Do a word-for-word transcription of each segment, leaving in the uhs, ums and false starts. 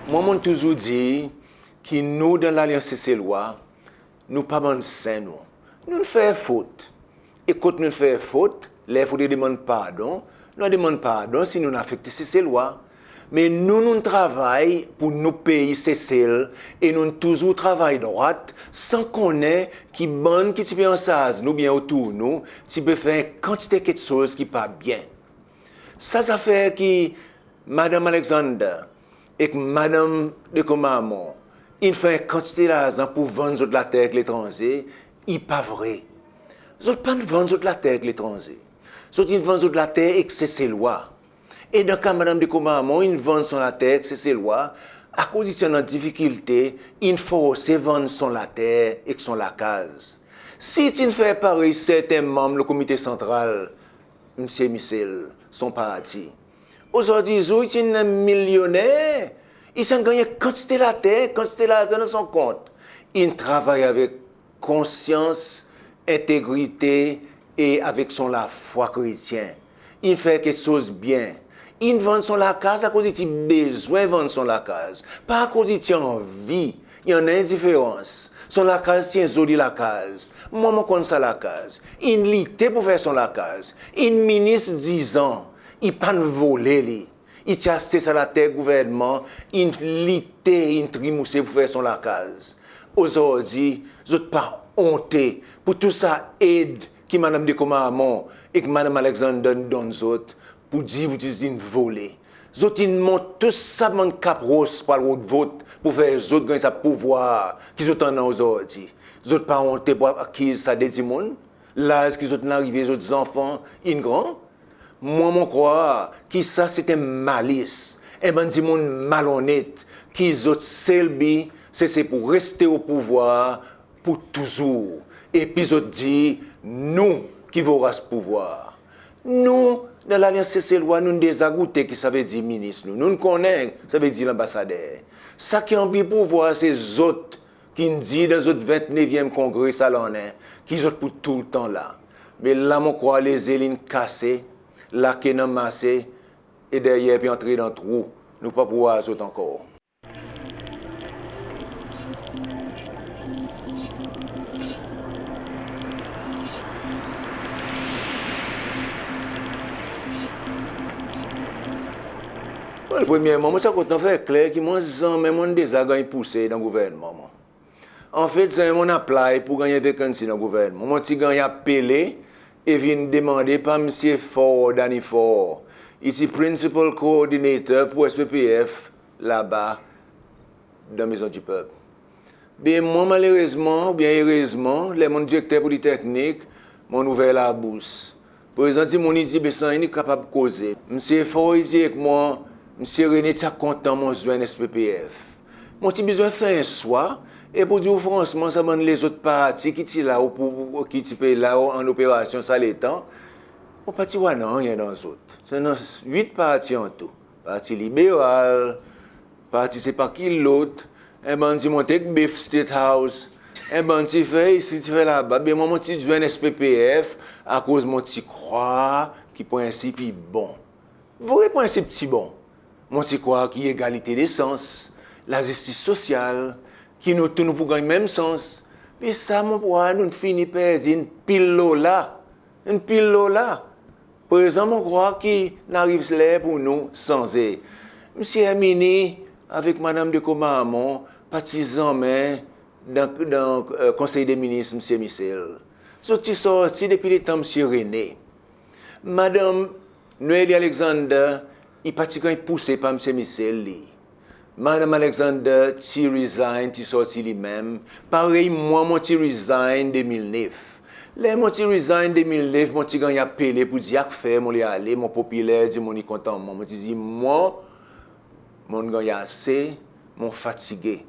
Mwan, mon'n touzour dir ki nou dan Lalyans Seselwa, nou pa bann sen nou. Nou'n fer fot. E kot nou'n fer fot, ler fodre demann pardon, nou a demann pardon si nou'n afekte Seselwa. Me nou, nou'n travay pour nou pei Sesel e nou'n touzour travay drwat san konnen ki bann ki ti pe ansarz nou oubyen otour nou ti pe fer en kantite keksoz ki pa byen. Sa zafer ki Madanm Alexander ek Madanm de Commarmond in fer en kantite larzan pour vann zot later ek letranze, i pa vre. Zot pa'n vann zot later ek letranze. Zot in vann zot later ek Seselwa. E dan ka Madanm de Commarmond, in vann son later ek Seselwa, akoz i ti annan difikilte, in forse vann son later ek son lakaz. Si i ti'n fer parey serten manm lo Komite Santral, Msye Michel, son parti, ozordi zour i ti'n en milyonner, i ti'n ganny en kantite later, kantite larzan dan son kont. In travay avek konsyans, entegrite e avek son lafwa kretyen. In fer keksoz byen. In vann son lakaz akoz i ti bezwen vann son lakaz, pa akoz i ti anvi. I annan en diferans. Son lakaz ti en zoli lakaz. Mwan, mon konn sa lakaz. In lite pour fer son lakaz. In minis dizan. I pa'n vole li. I ti aste sa later gouvernman, in lite, in trimouse pour fer son lakaz. Ozordi, zot pa onte pour tou sa ed ki Madanm de Commarmond ek Madanm Alexander in donn zot, pour dir, pour dir zot in vole. Zot in mont tou sa bann kap ros pour al rod vot pour fer zot ganny sa pouvwar ki zot annan ozordi. Zot pa onte pour akiz sa de dimoun, laz ki zot in arive, zot zanfan in gran? Mwan, mon krwar ki sa se en malis, en bann dimoun malonnet ki zot sel bi se, se pour reste o pouvwar pour touzour. Epi zot dir, nou ki voras pouvwar. Nou, dan Lalyans Seselwa, nou'n deza goute ki savedir minis nou. Nou'n konnen savedir lanbasader. Sa ki anvi pouvwar, se zot ki'n dir dan zot ventnevyenm kongre sa lannen ki zot pou toultan la. Me la, mon krwar lezel in kase, lake in anmase e deryer pe antre dan trou. Nou pa pou war zot ankor. Wel, premyerman, mon ti a kontan fer kler ki mwan, zanmen mon'n deza ganny pouse dan gouvernman, mwan. Anfet, zanmen mon'n apply pour ganny en vacancy dan gouvernman. Mon ti ganny apele e vin demande par Msye Faure, Danny Faure. I ti Principal Coordinator pour S P P F laba dan Maison du Peuple. Be mwan, malerezman oubyen erezman, ler mon'n direkter Politeknik, mon'n ouver labous. Prezan dimoun i dir, be sa, i ni kapab koze. Msye Faure i dir ek mwan, Msye René, ti a kontan mon zwenn S P P F. Mon ti bezwen fer en swa, e pour dir ou fransman, sa bann lezot parti ki ti la, ou pou, ki ti pe la, ou an operasyon sa letan, mon pa ti war nanryen dan zot. Ti annan wit parti an tou. Parti Liberal, parti sepa ki lot, en bann ti monte ek bef State House, en bann ti fer isi, ti fer laba. Be mwan, mon ti zwenn S P P F akoz mon ti krwar ki prensip i bon. Vre, prensip ti bon. Mon ti krwar ki egalite de sans, lazistis sosyal, ki nou tou nou pou ganny menm sans. Be sa, mon krwar nou'n fini perdi en pil lo la. En pil lo la. Prezan, mon krwar ki in ariv ler pour nou sanze. Msye Herminie avek Madanm de Commarmond pa ti zanmen dan, dan, e, Konsey de Minis Msye Michel. Zot ti sorti depi letan Msye René. Madanm Noelie Alexander, i pa ti ganny pouse par Msye Michel, li. Madanm Alexander ti resign, ti sorti li menm, parey mwan, mon ti resign de mil nef. Ler mon ti resign de mil nef, mon ti ganny apele pour dir, akfer mon le ale, mon popiler, dimoun i kontan mwan. Mon ti dir, mwan, mon'n ganny ase, mon fatige.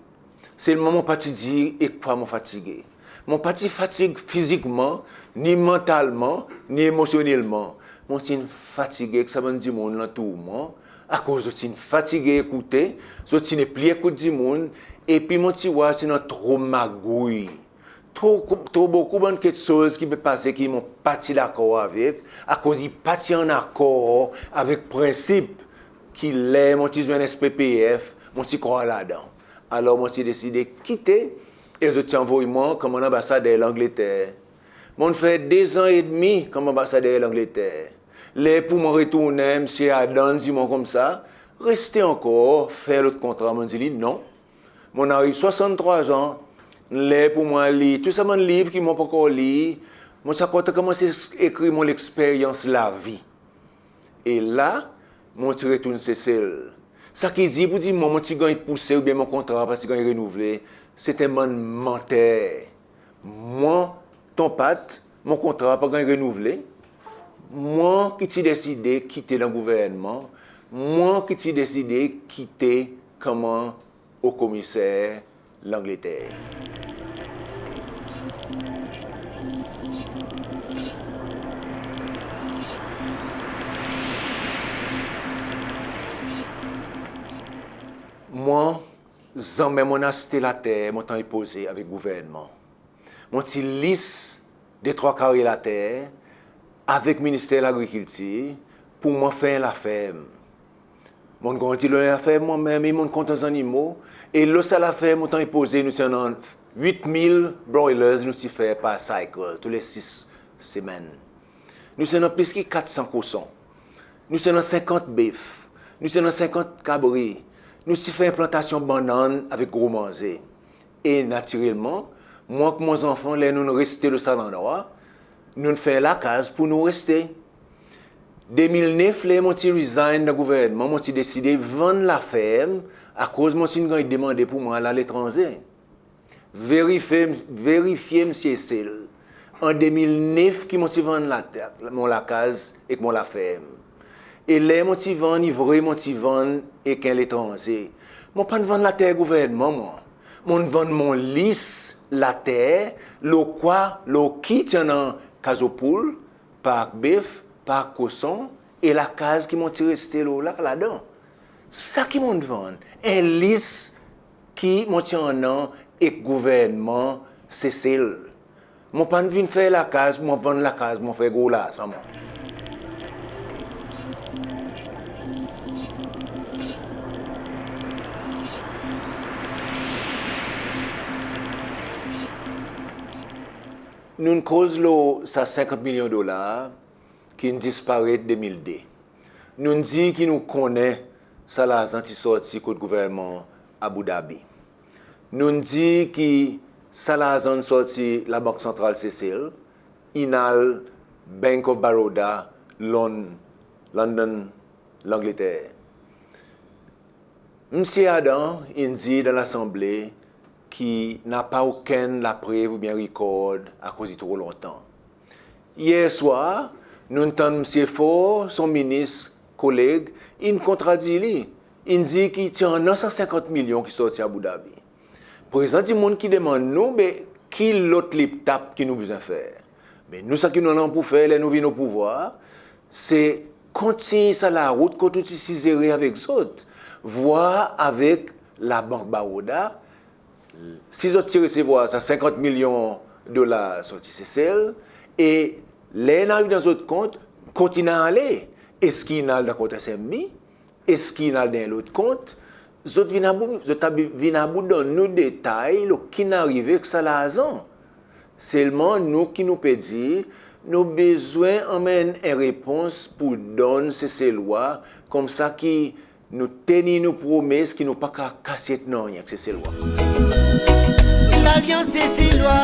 Selman mon pa ti dir ek kwa mon fatige. Mon pa ti fatig fizikman, ni mantalman, ni emosyonnelman. Mon ti'n fatige ek sa bann dimoun lantour mwan, akoz zot ti'n fatige ekoute, zot ti nepli ekout dimoun, epi mon ti war ti annan tro magouy, tro, tro bokou bann keksoz ki pe pase ki mon pa ti dakor avek, akoz i pa ti an akor avek prensip ki ler mon ti zwenn S P P F, mon ti krwar ladan. Alor mon ti deside kite e zot ti anvoy mwan konman anbasader Langleter. Mon'n fer de zan edmi konman anbasader Langleter. Ler pour mwan retournen, Msye Adam dir mwan koumsa, reste ankor, fer lot kontra. Mon'n dir li non. Mon'n ariv swasanntrwa zan, ler pour mwan lir tou sa bann liv ki mon pa ankor lir, mon ti a kontan konmans ekrir mon leksperyans lavi. E la, mon ti retourn Sesel. Sa ki dir pour dir mwan mon ti ganny pouse oubyen mon kontra pa ti ganny renouvle, se ti en bann manter. Mwan, Ton Pat, mon kontra pa ganny renouvle. Mwan ki ti deside kite dan gouvernman. Mwan ki ti deside kite konman o komiser Langleter. Mwan, zanmen mon'n aste later mon ti annan poze avek gouvernman. Mon ti lis de trwa kare later avek Minister Lagrikiltir pour mwan fer en laferm. Mon'n grandi lo laferm mwan menm e mon'n kontan zannimo. E lo sa laferm mon ti annan poze, nou ti annan wit mil broilers nou ti fer par cycle, tou le sis semenn. Nou ti annan plis ki kat san koson. Nou ti annan senkant bef. Nou ti annan senkant kabri. Nou ti fer en plantasyon bannann avek gro manze. E natirelman, mwan ek mon zanfan, ler nou'n reste lo sa landrwa, nou'n fer lakaz pour nou reste. De mil nef, ler mon ti resign dan gouvernman, mon ti deside vann laferm, akoz mon ti'n ganny demande pour mwan al aletranze. Verifye, verifye, Msye Sesel. An de mil nef ki mon ti vann later, mon lakaz ek mon laferm. E ler mon ti vann, i vre mon ti vann ek en letranze. Mon pa'n vann later gouvernman, mwan. Mon'n vann mon lis later, lo kwa, lo ki ti annan kaz o poul, park bef, park koson, e lakaz ki mon ti reste lo la, ladan. Sa ki mon'n vann, en lis ki mon ti annan ek gouvernman Sesel. Mon pa'n vin fer lakaz, mon vann lakaz, mon fer gro larzan, mwan. Nou'n koz lo sa senkant milyon dolar ki'n disparet de mil de. Nou'n dir ki nou konnen sa larzan ti sorti kot gouvernman Abu Dhabi. Nou'n dir ki sa larzan sorti Labank Santral Sesel, in al Bank of Baroda, Lon-, London, Langleter. Msye Adam in dir dan Lasanble ki napa okenn laprev oubyen rikord akoz i tro lontan. Yer swar, nou'n tann Msye Faure, son minis koleg, in kontradir li, in dir ki ti annan san senkant milyon ki sorti Abu Dhabi. Prezan dimoun ki demann nou, be, ki lot letap ki nou bezwen fer? Be, nou, sa ki nou annan pour fer ler nou vin o pouvwar, se kontinyen sa larout kot nou ti sizere avek zot, vwar avek Labank Baroda, si zot ti resevwar sa senkant milyon dolar sorti Sesel, e ler in ariv dan zot kont, kot in ale? Eski in al dan kont S M B? Eski in al dan en lot kont? Zot vin about, zot a vin about donn nou detay lo ki'n arive ek sa larzan. Selman nou ki nou pe dir, nou bezwen anmenn en repons pour donn Seselwa, koumsa ki nou tenir nou promes, ki nou pa kapab kasyet nanryen ek Seselwa. Lalyans Seselwa,